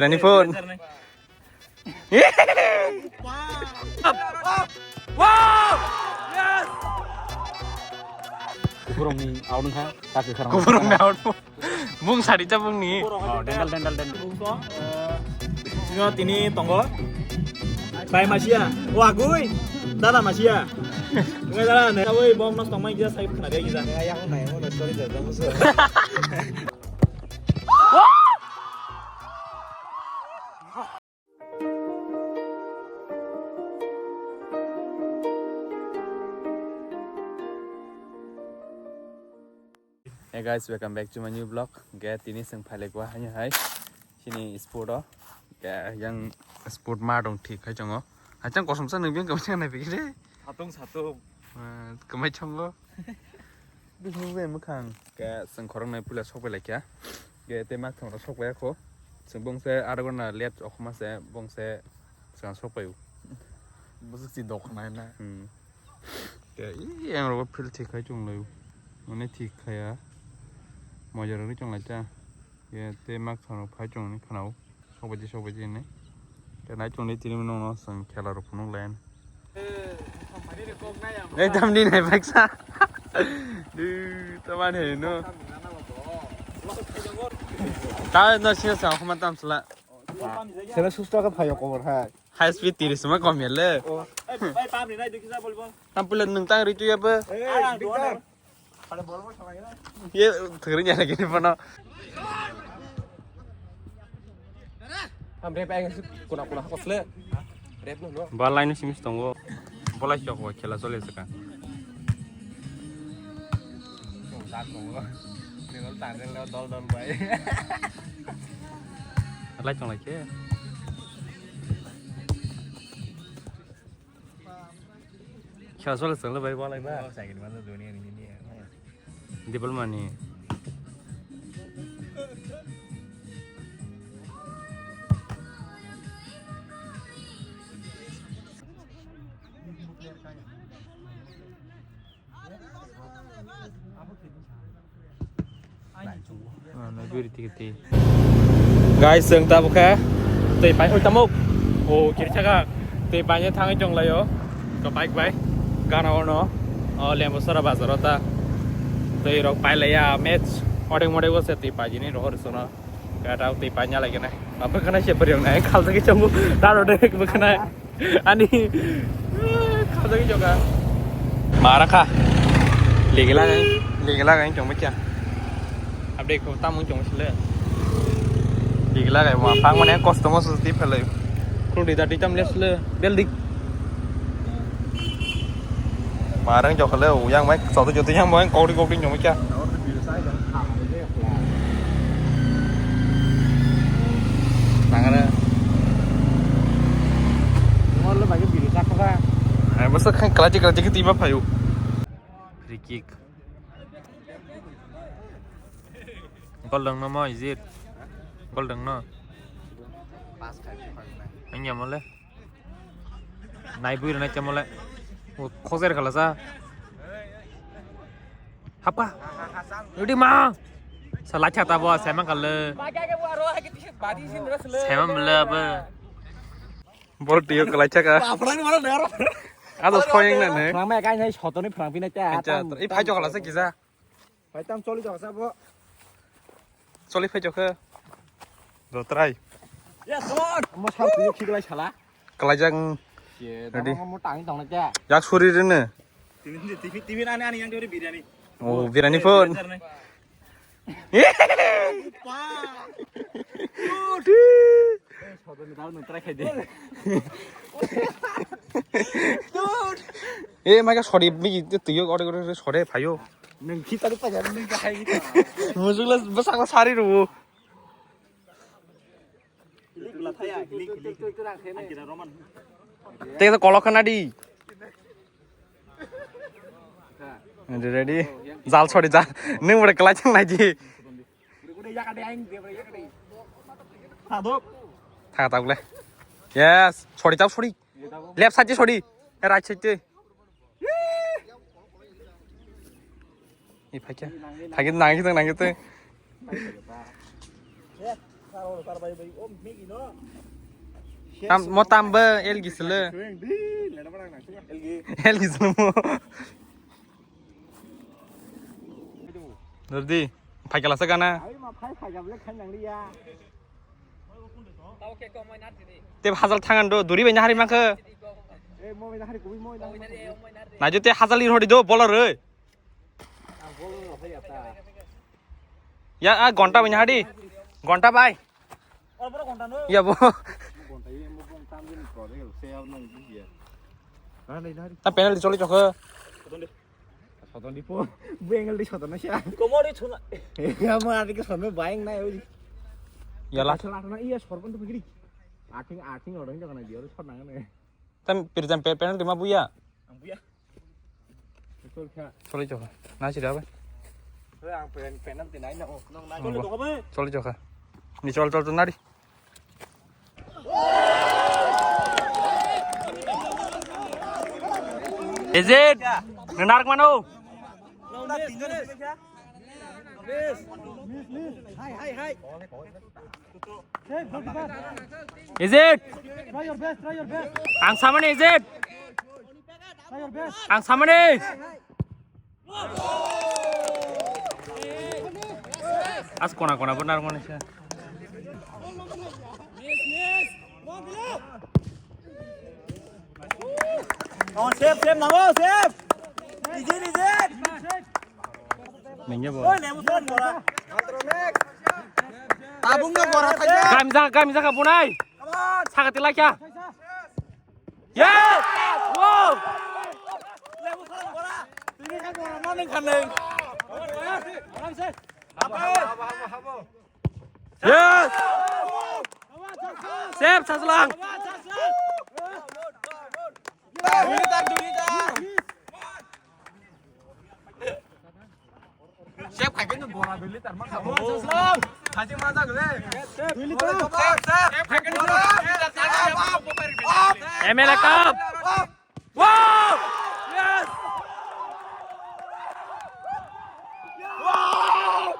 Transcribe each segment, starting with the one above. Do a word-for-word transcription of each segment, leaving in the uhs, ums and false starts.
Rani phone. Borokni out wngkha, ta kwkhwrang. Borokni out. Bung sari ta bungni. Oh, dendal, dendal, dendal. Sino tini tongo. Bai masia. O agui. Dada masia. Ngai dada ne. Oi bom nos tongmai gisa sai khna dia gisa. Ngai yang nai mo story da da muso. Hey guys, welcome back to my new vlog. Ge tini seng phailek wa hani hai. Sini sport o. Ge yang sport ma dong thik khai chongo. Hachang kosom sa nung biang kamai nai bigire. Satung satung. Kamai chongo. Bini bai mwkhang. Ke chwng khoroknwi puila sok bai laikha. Ke tei makthang rok sok bai kho. Chwng bongse aro gana late okhoma se bongse chwng sok bai. Bwswk si dok khnai na. Hmm. Ke i ang rok feel thik khai chung lai. Mane thik khaya. Moja rok chung lai cha. Ye tei mak thano phai chwng ni khwnao. Sok baji, sok baji hinwi. Tei nai chwng ni tini nung no chwng khela rok phunuk lai. Ei, tam di nai baksa. Du, taman he no. Ta no sino sa khoma tam sala. Sino susto ka phayo kobor hai. High speed tiris ma kom yale. Tam pula nung tang ri tu ya ba. Ye, thwrwng ya lagi ni bono. Ham rep ang kuna kuna hakos le. Rep no no. Ba line simis tongo. Bolai chok bo khela chole saka. Chong sak tongo. Ni dol ta le dol dol bai. Lai chong lai khe. Khasol sangla bai balai ba. Oh, sakit mana dunia ini ni. Di bal mani. Guys, chwng tabuk khe twi pai hoi tamo. O kiri saka twi paina thangwi chwng laio. Ka bike bai gana ono. O Lembusora bazar o ta twi rok pai laiya match. Odeng modeng o se twi pai jini rohor sono. Ka ta twi paina lai kene. Apa kana se poriang nai khal thagi chwng ta ro de bwkhana. Ani khajagwi jokha. Mara kha. Ligila gai, ligila gai chong bacha. Update ko tamung chong sile. Ligila gai ma pang mane kosto mo suti phele. Khuldi da ditam lesle. Beldik. Marang jokha le uyang mai sotu jotu yang mai kokri kokri chong bacha. Tangana. Ngol lo bagi biru sakha. Ai basa khan kalaji kalaji ki tima phayu. Free kick. Gol dang no mo izit. Gol dang no. Pass khai. Anya mole. Nai bui rwnai chamo le. O, khoser khala sa. Hapa. Rudi ma. Sala chata bo sema khala. Sema mle ba. Bol tiyo khala chaka. Ado soyeng na ne. Phrang ma kai nai sotoni phrang pina cha. Cha, i phai chokhala sa kisa. Phai tam choli jokha sa bo. Choli phai jokha. Do try. Yes, come on. Mo sar tuyo khiklai sala. Kalajang. Ready. Mo tang tong na kya? Yak suri rene. Timin, timin, timin ani, ani yang dori biryani. Oh, biryani phone. Eh, mai ka sori mi tu yo ore ore sore phayo. Nung khitari pajar nung ka hai. Mujungla basakla sari ru. Tei kolok khana di. Ready, ready. Jal sori jal. Nung bore kelai chang nai ji. Tha ta bole. Yes, sori ta sori. Left side sori. Right side. Ni phai khe. Phai khe nang khe nang khe. Tam, mo tam bo L G sele. L G sele mo. Dordi, phaikala sa gana. Te hajal thangan do, duri bai na hari mangkhe. Najo te hajal ir hori do, bowler oi. Ya, a, gonta bai hadi. Gonta bai. Ya, bo. A penalty choli chokha. Sodon di po. Bu angle di sodon na siya. Komori chuna. Ya, mo adi ke sono bayang na, oi. Ya, la. Sala na iya sorban tu pikiri. Ating, ating orang jangan dia, orang sorban na. Tam pirjam pe-, penalty ma buya. Ang buya. Choli chokha. Na sida bai. Ang pen-, penalty nai na, oh, nong nai. Choli chokha bai. Choli chokha. Ni chol, chol, chol, nari. Is it? Nang narak mano? Hai, hai, hai. Is it? Try your best, try your best. Ang samani, is it? Try your best. Ang samani. As kona kona benar manusia. Oh, save, save, nango, save. Is it, is it? Nengya bo. Oi, lebu san bora. Tabung no bora thai. Gam ja, gam ja ka bunai. Come on. Saka tilai kya? Yes! Wow! Lebu san bora. Tini kan bora, mana kan neng? Aram se. Apa? Yes! Save, Saslang! Save khai khe nw bora dui liter man khabo. Saslang! Khachi ma jagw le. Dui liter. Save, save! Save khai khe nw bora dui liter man khabo. M L A Cup! Wow! Yes! Wow!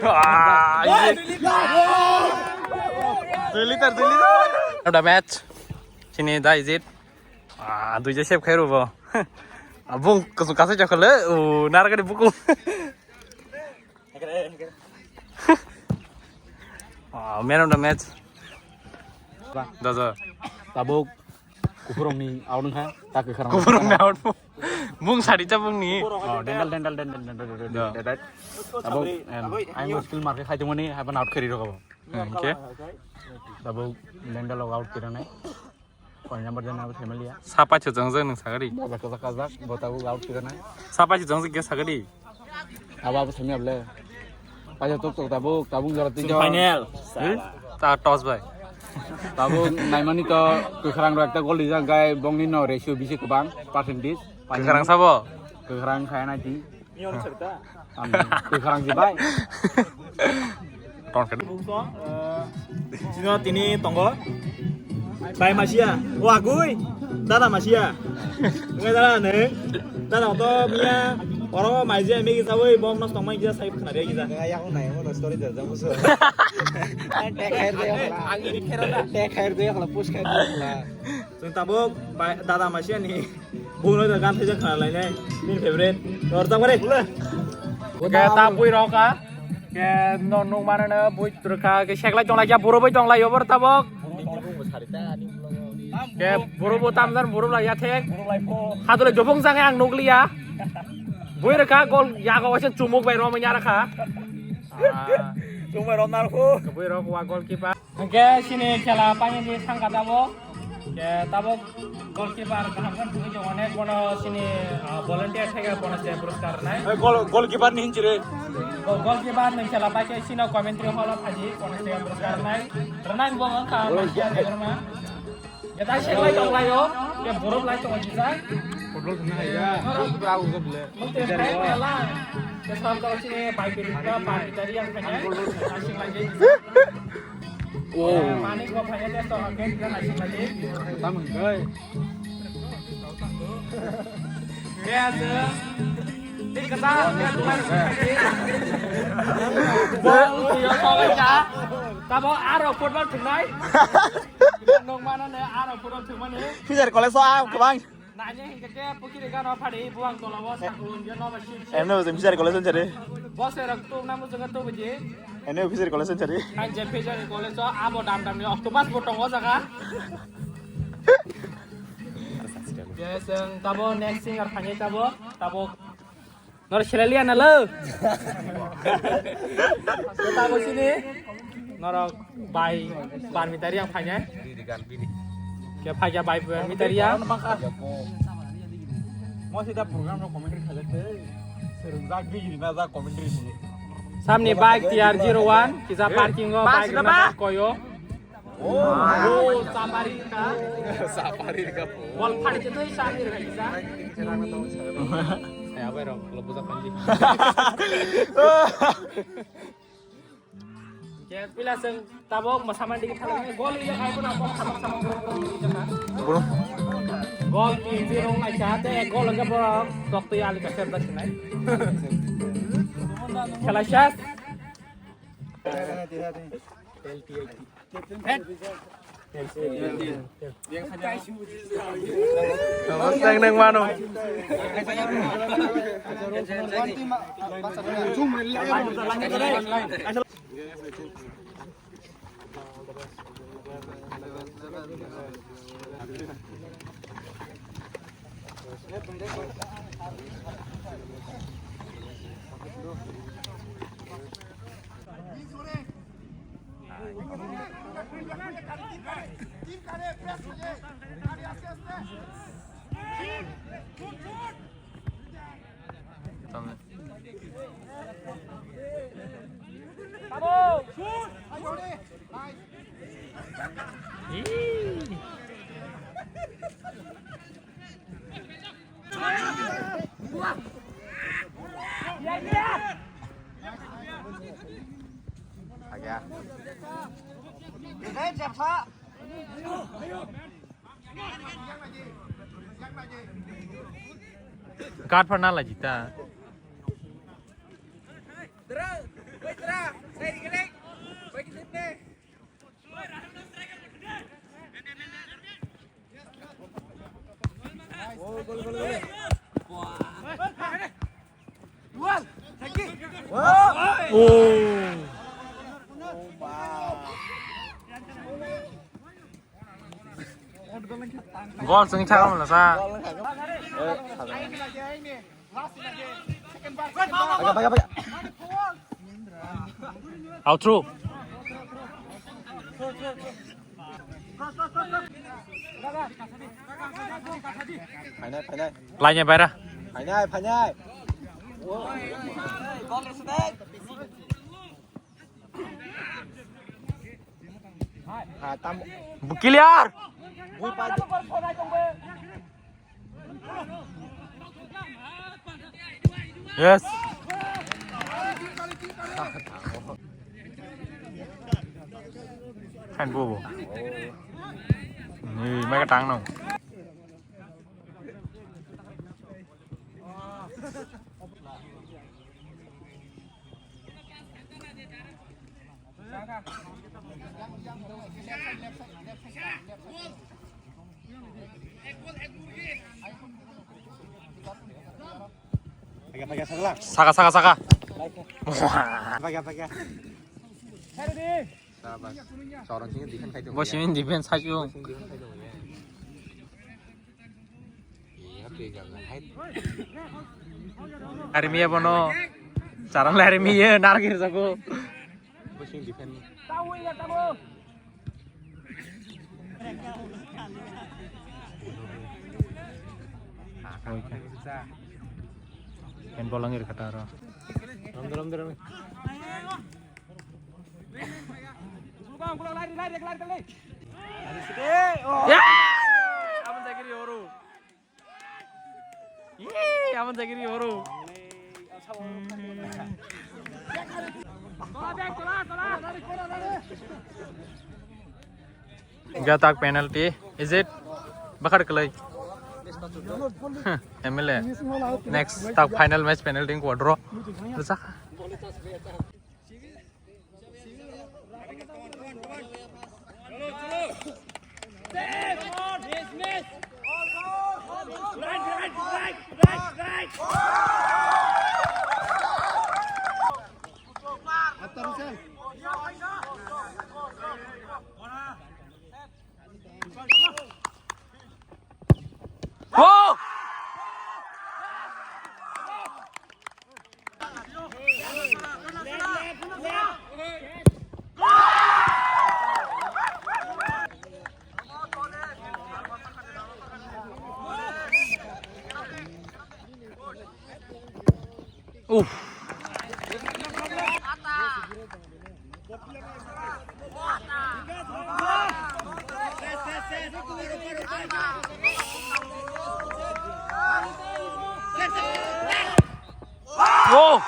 Ah, ini. Dui liter, dui liter. Udah match. Sini dah izin. Ah, dui je save khai rubo. Abung kusung kasih coklat. Uh, narga di buku. Ah, man of the match. Daja. Tabuk kuphurungni out wngkha, ta kwkharang. Kuphurungni out. Mung sari cha mungni. Oh, dental, dental, dental, dental, dental, dental. Tabuk, em, ang skill marke khai tongmani, haban out khari rokabo. Hmm, okay. Tabuk dental out kiranai. Phone number dan abo family ya. Sapa chajang jang nang sagari. Kajak kajak kajak, bota go out kira na. Sapa chajang jang kya sagari. Abo abo family able. Paja tok tok tabuk, tabuk jora tin jora. Final. Eh? Ta toss bai. Tabuk naimani to kwkharang rok ekta gol rijak gai bongni no ratio bisi kwbang percentage. Kwkharang sabo? Kwkharang kaya na ti. Kwkharang jibai. Ton kadi. Sino tini tongo. Bai masia. O agui. Dada masia. Ngai dada ne. Dada to mia. Oro maisia migi sawi bom nos tongmai gisa sai khna dia gisa. Ngai yang nai mo story da jamu so. Tek khair de yakla. Ang ini kero da. Tek khair de yakla, push khair de yakla. Sing tabuk bai dada masia ni. Buno da gan thajak khna lainai, min favorite. Ror ta bare. Ke ta bui rok ka. Ke no nuk mane no bui truk ka. Ke seklai tonglai ya, buro bui tonglai yo bor tabok. Ke buro bo tam jan buro lai ya thek. Hadole jopong jang ang nuk liya. Bui rok ka gol ya go wasen chumuk bai rom ya rakha. Chumuk bai rom nar ko. Bui rok wa goalkeeper. Hingke sini khela paini di sangka tabok. Ke tabok goalkeeper kaham khe twi tongo, onek bono sini, ah, volunteer theke bono se puraskar rwnai. Eh, goal, goalkeeper ni hinchire. Go-, goalkeeper ni khela paikhe sino commentary hall o phaji bono se puraskar rwnai. Rwnai bo wngkha Masia Degorma. Ke tai seklai tonglai o, ke borok lai tongo jisa. Football khna ya. Football khna ya. Mungkin saya rela. Ke sal tau sini bike ni kita party tadi yang kena. Asik lagi. Wow. Manik mau banyak ya, toh, oke, kita masih lagi. Tamang, guys. Tei kwtal, tei kwtal. Bol, twi o sogwi kha. Tamo aro football thwngnai. Nokmano ne aro football thwngmani. Fishery college o ang kwbang. Nani hingke ke pukiri gano phadi buang tolabo sakulun ge noba ship ship. Emne bujum fishery college on jare. Bose rok tu namu jaga tu buji. Emne fishery college on jare. Ang je fishery college o abo dam dam ni octopus bo tongo jaga. Yes, ang tabo next singer phanye tabo, tabo. Nor selali ana lo. Tabo sini. Norok bai bar mitari yang phanye. Ke phaya bai bar mitari ya. Mo sida program no commentary khalek te. Serung jak di gini na jak commentary ni. Samni bike T R zero one, kisa parking o bike na koyo. Oh, sapari ka. Sapari ka po. Bol phari che toi sapari ka kisa. Ya, bai rok, lo buja panji. Ke pila seng tabok masaman digi thala gol iya kai pun apa sama sama. Gol di di rong lai cha te gol ke borok tok to ya ali ka ser da sinai. Khala shas. Tamo sang nang mano. Kat pernah lah jita. Gol sing chakam la sa. Outro. Phainai, phainai. Lainai baira. Phainai, phainai. Clear. Yes. Kan bobo. Ni mai ka tang no. Saka, saka, saka. Bo simi defense khai chung. Army abono charang le army ye nar gir jago. Handball angir kata aro. Rom de, rom de, rom de. Abang jagiri oro. Ih, abang jagiri oro. Gatak penalty. Is it? Bakar kelai. M L A. Next tak final match penalty ko draw. Rwchak. Oh! Uff. Oh!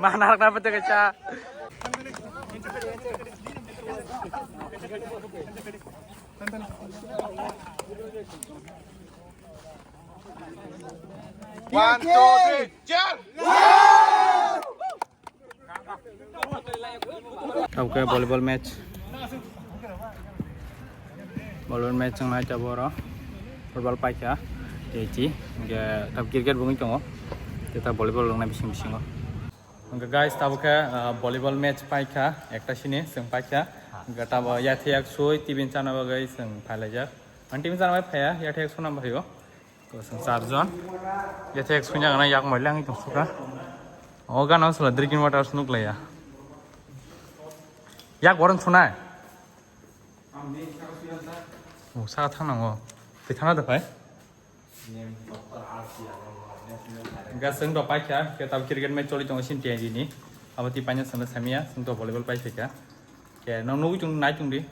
Mana nak dapat jaga cha. One, two, three, cheer! Tabuk volleyball match. Volleyball match wng nai tabuk oro. Football paikha. Tei chi. Hingke tabuk cricket bo wngwi tongo. Tei tabuk volleyball wngnai bising bisingo. Hingke guys, tabuk khe, ah, volleyball match paikha. Ekta sini chwng paikha. Hingke tabuk yathek sui tibin chana bagwi chwng phailaijak. Ani tibin chana bai phaiya, yathek suna bagwi o. Ko chwng charjon. Yathek sunya gana yak moilang tong suka. O gana sala drinking water sunuk laya. Yak boron sunai. O saka thang nango. Twi thana da phai. Ga chwng do paikha, ke tab cricket match choli tongo sin T I D ni. Abo twi paina chwngno samia, chwng do volleyball paikha. Ke no nugui chung nai chung di.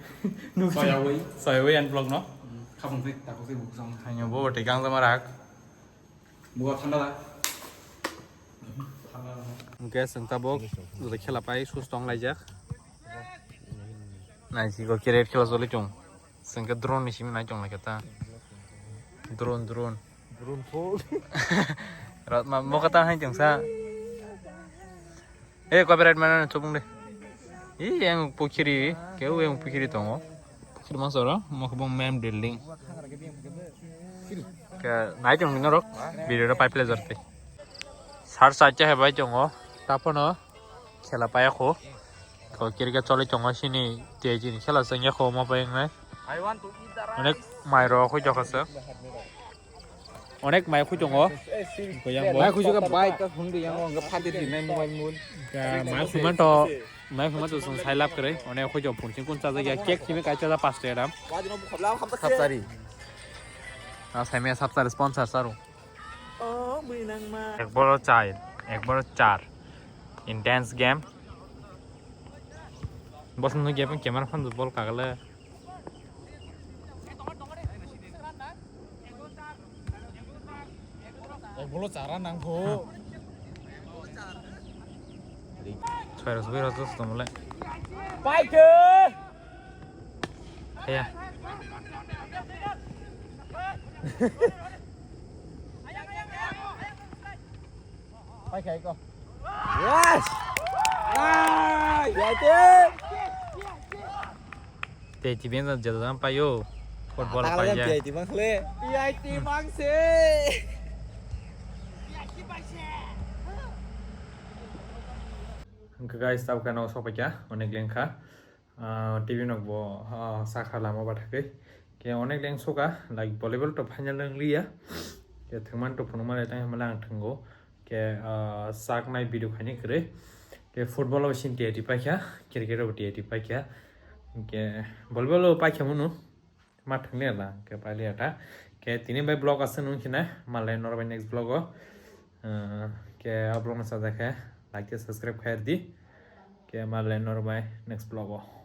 Nugui chung. Soyawi. Soyawi and vlog no. Khapung thik, takuk thik, bukung sang. Haino bo tei gang jama rak. Buwa thanda da. Hingke chwng tabuk jodi khela pai sus tong laijak. Naisiko cricket khela choli chung. Chwng khe drone ni simi nai chung lai khe ta. Drone, drone. Drone phone. Rat ma mo kata hai chung sa. Eh, copyright mana chubung de. Ih, yang pukhiri, keu yang pukhiri tongo. Pukhiri mas oro, mo khe bong main building. Ke nai tong norok, video ro pipe laser te. Sar sa cha hebai tongo, tapono khela paya kho. Ko cricket choli tongo sini, te jini khela sengya kho mo pai ngai. Onek mai ro kho jokha se. Onek mai khui tongo. Mai khui jokha bai ta phone de yang ong phadir di nai mobile mun. Mai khui man to, mai khui man to sung sai lap kre. Onek khui jok phone sing kun cha ja cake simi kai cha ja pas te dam. Sapsari. Na sai me sapsari sponsor saru. Ek boro char, ek boro char. Intense game. Bos nung game camera phone bol kagale. Ek bolo chara nang kho. Soirok soirok tos tongole. Paikhe. Heya. Paikhe ko. Yes. Ai, ya te. Tei tibin jadam payo. Football paijak. P I T mangse. P I T mangse. Hingke guys, tabuk khe no sokpaikha, onek lengkha. Ah, T V nok bo, ah, sakha lama bathakhe. Ke onek leng soka, like volleyball to final wng liya. Ke thwngman to phunukma lai tang hwnba ang thwngo. Ke, ah, saknai video khaini kwrwi. Ke football o sin T I T paikha, cricket o T I T paikha. Ke volleyball o paikha munu. Ma thwngni ala, ke paili ata. Ke tini bai vlog aswk nung khina, malai norok bai next vlog o. Ah, ke a vlog no sajak khe, like tei subscribe khai di. Ke malai norok bai next vlog o.